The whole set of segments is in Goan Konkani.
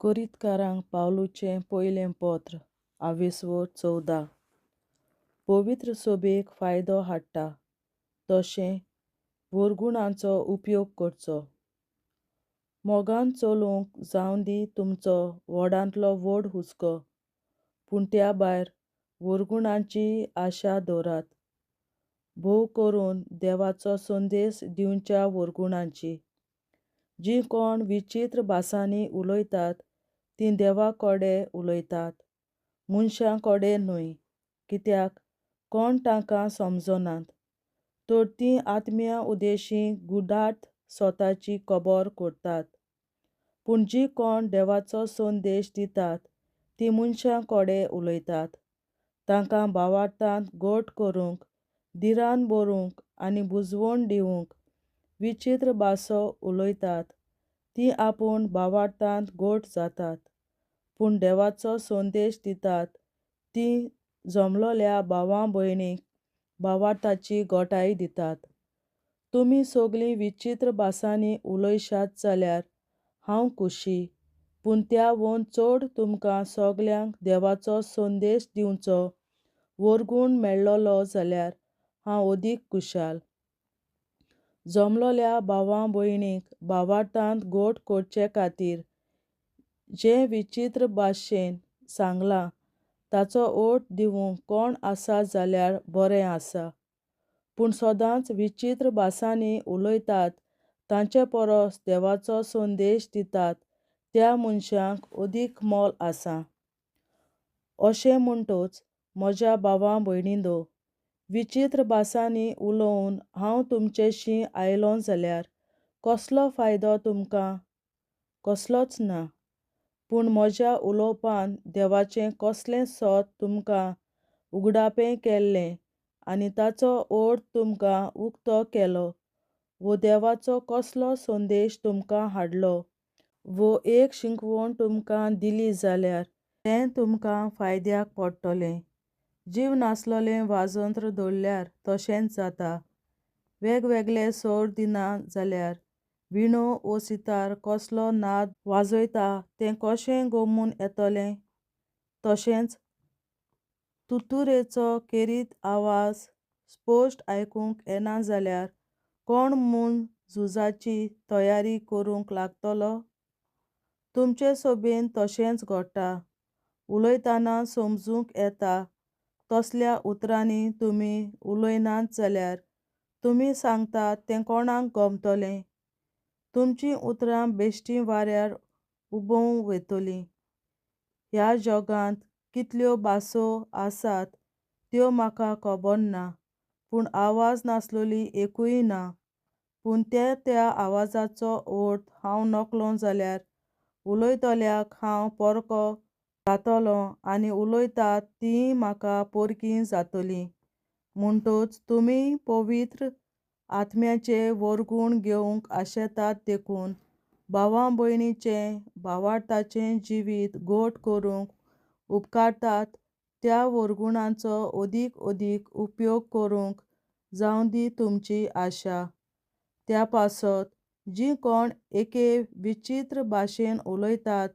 कोरींतकारांक पावलूचें पयलें पत्र, आवेसवो 14. पवित्र सभेक फायदो हाडटा तशें वरगुणांचो उपयोग करचो. मोगान चलूंक जावं दी तुमचो व्हडांतलो व्हड हुस्को, पूण त्या भायर वरगुणांचीय आशा दवरात, भोव करून देवाचो संदेश दिवच्या वरगुणांची. जीं कोण विचित्र भासांनी उलयतात तीं देवा कडेन उलयतात, मनशां कडेन न्हय, कित्याक कोण तांकां समजनात, तर तीं आत्म्या उदेशीं गुडार्थ सोताची खबर करतात. पूण जीं कोण देवाचो संदेश दितात तीं मनशां कडेन उलयतात, तांकां भावार्थांत घट करूंक, धिरान भरूंक आनी बुजवण दिवंक विचित्र भासो उलयतात तीं आपूण भावार्थांत घट जातात, पूण देवाचो संदेश दितात तीं जमलोल्या भावां भयणींक भावार्थाची घटाय दितात. तुमी सगलीं विचित्र भासांनी उलयशात जाल्यार हांव खोशी, पूण त्यावून चड तुमकां सगल्यांक देवाचो संदेश दिवचो वरगूण मेळ्ळलो जाल्यार हांव अदीक खुशाल. जमलोल्या भावां भयणींक भावार्थांत घट करचे खातीर जें विचित्र भाशेन सांगलां ताचो अर्थ दिवंक कोण आसा जाल्यार बरें आसा. पूण सदांच विचित्र भासांनी उलयतात तांचे परस देवाचो संदेश दितात त्या मनशांक अदीक मोल आसा. अशें म्हणटच म्हज्या भावां भयणींनो, विचित्र भासांनी उलोवन हांव तुमचेशीं आयलों जाल्यार कसलो फायदो तुमकां? कसलोच ना. पूण म्हज्या उलोवपान देवाचें कसलें सत तुमकां उगडापें केल्लें आनी ताचो अर्थ तुमकां उक्तो केलो वो देवाचो कसलो संदेश तुमकां हाडलो वो एक शिकवण तुमकां दिली जाल्यार तें तुमकां फायद्याक पडटलें. जीव नासलोलें वाजंत्र धरल्यार तशेंच जाता. वेगवेगळे स्वर दिना जाल्यार विणो वो सितार कसलो नाद वाजयता तें कशें गमून येतलें? तशेंच तुतुरेचो खेरीत आवाज स्पश्ट आयकूंक येना जाल्यार कोण म्हूण झुजाची तयारी करूंक लागतलो? तुमचे सभेंत तशेंच घडटा. उलयतना समजूंक येता तसल्या उतरांनी तुमी उलयनात जाल्यार तुमी सांगतात तें कोणाक गमतलें? तुमचीं उतरां बेश्टीं वाऱ्यार उबोवं वतलीं. ह्या जगांत कितल्यो भासो आसात त्यो म्हाका खबर ना, पूण आवाज नासलोली एकूय ना. पूण त्या त्या आवाजाचो अर्थ हांव नकळो जाल्यार उलयतल्याक हांव परको जातलों आनी उलयतात तींय म्हाका परकीं जातलीं. म्हणटच तुमी पवित्र आत्म्याचें वरगूण घेवंक आशेतात देखून भावां भयणीचें भावार्थाचें जिवीत घट करूंक उपकारतात त्या वरगुणांचो अदीक अदीक उपयोग करूंक जावं दी तुमची आशा. त्या पासत जीं कोण एके विचित्र भाशेन उलयतात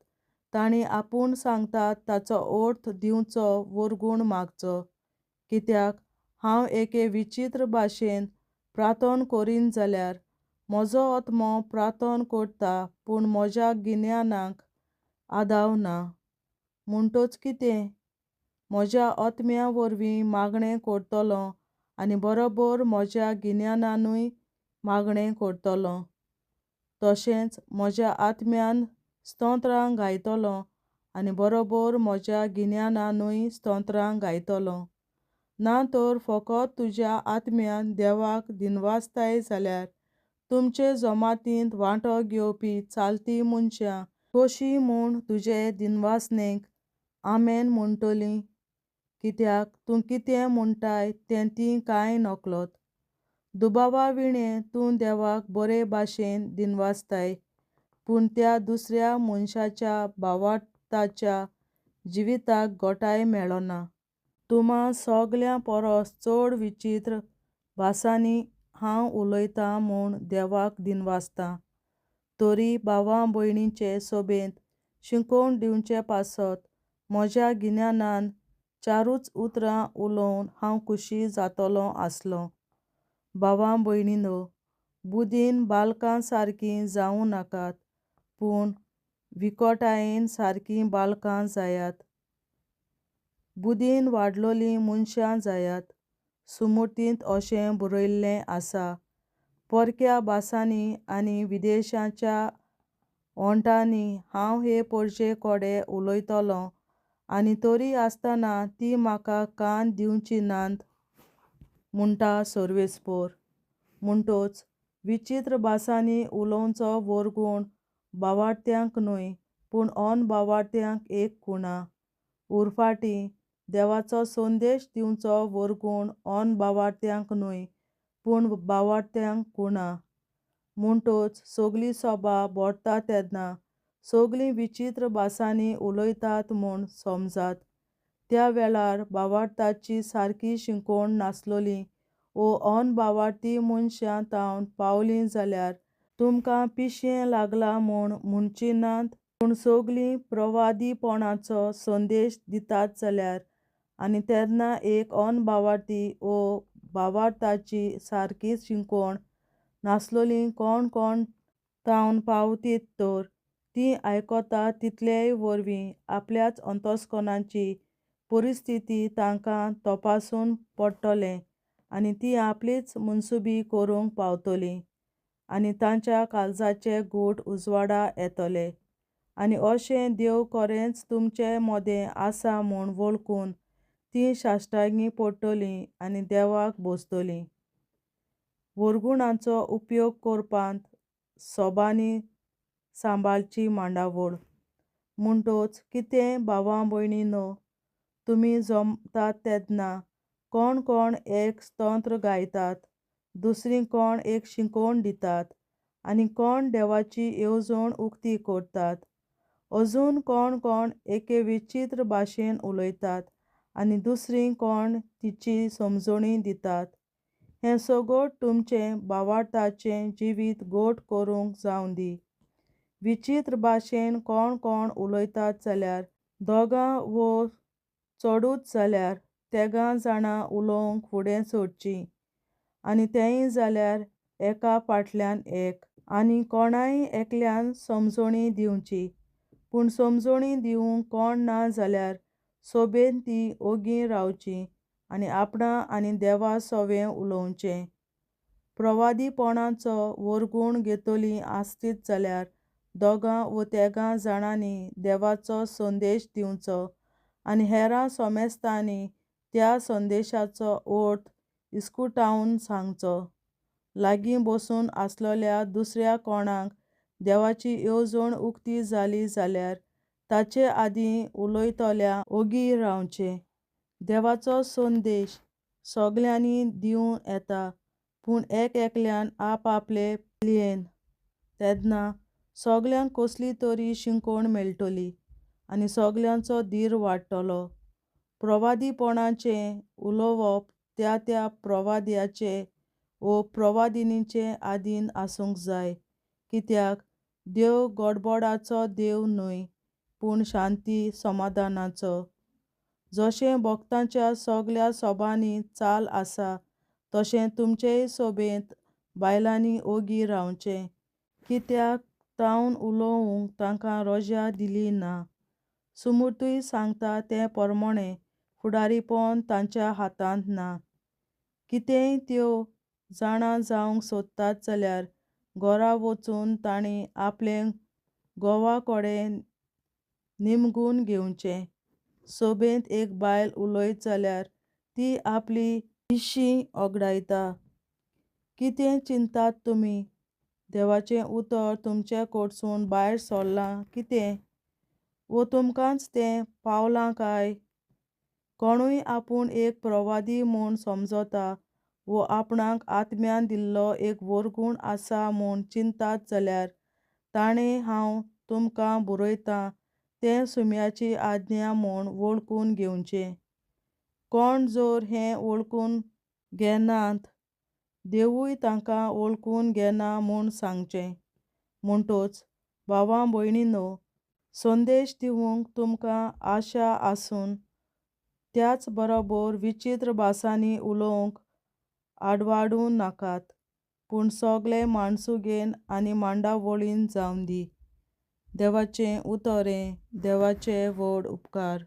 तांणी आपूण सांगतात ताचो अर्थ दिवचो वरगूण मागचो. कित्याक हांव एके विचित्र भाशेन प्रार्थन करीन जाल्यार म्हजो आत्मो प्रार्थन करता, पूण म्हज्या गिन्यानाक आदाव ना. म्हणटच कितें? म्हज्या आत्म्या वरवीं मागणें करतलों आनी बरोबर म्हज्या गिन्यानानूय मागणें करतलों. तशेंच म्हज्या आत्म्यान स्तोत्रां गायतलों आनी बरोबर म्हज्या गिन्यानानूय स्तोत्रां गायतलों. ना तर फकत तुज्या आत्म्यान देवाक दिनवासताय जाल्यार तुमचे जमातींत वांटो घेवपी चालती मनशां कशीं म्हूण तुजे दिनवासनेक आमेन म्हणटलीं? कित्याक तूं कितें म्हणटाय तें तीं कांय नकळत. दुबावा विणें तूं देवाक बरे भाशेन दिनवासताय, पूण त्या दुसऱ्या मनशाच्या भावार्थाच्या जिविताक घटाय मेळना. तुमा सगल्यां परस चड विचित्र भासांनी हांव उलयतां म्हूण देवाक दिनवासतां. तरी भावां भयणींचे सभेंत शिकोवन दिवचे पासत म्हज्या गिन्यानान चारूच उतरां उलोवन हांव खुशी जातलों आसलों. भावा भयणींनो, बुदीन बालकां सारकीं जावं नाकात, पूण विकटायेन सारकीं बालकां जायात. बुदीन वाडलोलीं मनशां जायात. सुमूर्तींत अशें बरयल्लें आसा, परक्या भासांनी आनी विदेशाच्या ओंठांनी हांव हे परजे कडेन उलयतलों आनी तरी आसतना तीं म्हाका कान दिवची नात, म्हणटा सर्वेस्पोर. म्हणटच विचित्र भासांनी उलोवचो वरगूण भावार्थ्यांक न्हय, पूण अनभावार्थ्यांक एक खुणा. उरफाटी, देवाचो संदेश दिवचो वरगूण अनभावार्थ्यांक न्हय, पूण भावार्थ्यांक खुणा. म्हणटच सगली सभा भरता तेन्ना सगलीं विचित्र भासांनी उलयतात म्हूण समजात. त्या वेळार भावार्थाची सारकी शिकोवण नासलोली वो अनभावार्थी मनशां तावन पावलीं जाल्यार तुमकां पिशें लागलां म्हूण म्हणची नात? पूण सगलीं प्रवादीपणाचो संदेश दितात जाल्यार आनी तेन्ना एक अनभावार्थी वो भावार्थाची सारकी शिकोवण नासलोली कोण कोण तावन पावतीत तर तीं आयकता तितलेय वरवीं आपल्याच अंतस्करणाची परिस्थिती तांकां तपासून पडटलें आनी तीं आपलीच मनसुबी करूंक पावतलीं आनी तांच्या काळजाचे गूट उजवाडा येतले आनी अशें देव खरेंच तुमचे मदें आसा म्हूण वळखून तीं साश्टांगी पडटलीं आनी देवाक भजतलीं. वरगुणाचो उपयोग करपांत सभांनी सांबाळची मांडावळ. म्हणटच कितें भावा भयणीनो, तुमी जमतात तेन्ना कोण कोण एक स्तोत्र गायतात, दुसरीं कोण एक शिकोवन दितात आनी कोण देवाची येवजण उक्ती करतात. अजून कोण कोण एके विचित्र भाशेन उलयतात आनी दुसरीं कोण तिची समजणी दितात. हें सगळें तुमचें भावार्थाचें जिवीत घट करूंक जावं दी. विचित्र भाशेन कोण कोण उलयतात जाल्यार दोगां वो चडूच जाल्यार तेगां जाणां उलोवंक फुडें सरचीं आनी तेंय जाल्यार एका फाटल्यान एक. आनी कोणाय एकल्यान समजणी दिवची. पूण समजणी दिवंक कोण ना जाल्यार सोबेन तीं ओगी रावचीं आनी आपणा आनी देवा सवें उलोवचें. प्रवादीपणाचो वरगूण घेतलीं आसतीत जाल्यार दोगां वो तेगां जाणांनी देवाचो संदेश दिवचो आनी हेरां समेस्तांनी त्या संदेशाचो अर्थ इस्कुटावन सांगचो. लागीं बसून आसलेल्या दुसऱ्या कोणाक देवाची येवजण उक्ती जाली जाल्यार ताचे आदीं उलयतल्या ओगी रावचें. देवाचो संदेश सगल्यांनी दिवं येता, पूण एक एकल्यान आपआपले पालयेन. तेन्ना सगल्यांक कसली तरी शिकोवण मेळटली आनी सगल्यांचो धीर वाडटलो. प्रवादीपणाचें उलोवप त्या त्या प्रवाद्याचे वो प्रवादिनीचे आदीन आसूंक जाय, कित्याक देव गडबडाचो देव न्हय, पूण शांती समाधानाचो. जशें भक्तांच्या सगल्या सभांनी चाल आसा तशें तुमचेय सभेंत बायलांनी ओगी रावचें, कित्याक तावन उलोवंक तांकां रजा दिली ना. सुमूर्तूय सांगता तें परमणें फुडारीपण तांच्या हातांत ना. कितेंय त्यो जाणा जावंक सोदतात जाल्यार घरा वचून तांणी आपलें घोवा कडेन निमगून घेवचें. सभेंत एक बायल उलयत जाल्यार ती आपली पिशी ओगडायता. कितें चिंतात तुमी? देवाचें उतर तुमचे कडसून भायर सरलां कितें? वो तुमकांच तें पावलां काय? कोणूय आपूण एक प्रवादी म्हूण समजता वो आपणाक आत्म्यान दिल्लो एक वरगूण आसा म्हूण चिंतात जाल्यार ताणें हांव तुमकां बरयतां तें सुम्याची आज्ञा म्हूण वळखून घेवचें. कोण जर हें वळखून घेनात, देवूय तांकां वळखून घेना म्हूण सांगचें. म्हणटच भावा भयणींनो, संदेश दिवंक तुमकां आशा आसून त्याच बरोबर विचित्र भासांनी उलोवंक आडवाडूं नाकात, पूण सगळें माणसुगेन आनी मांडावळीन जावंदी. देवाचें उतर हें देवाचे व्हड उपकार.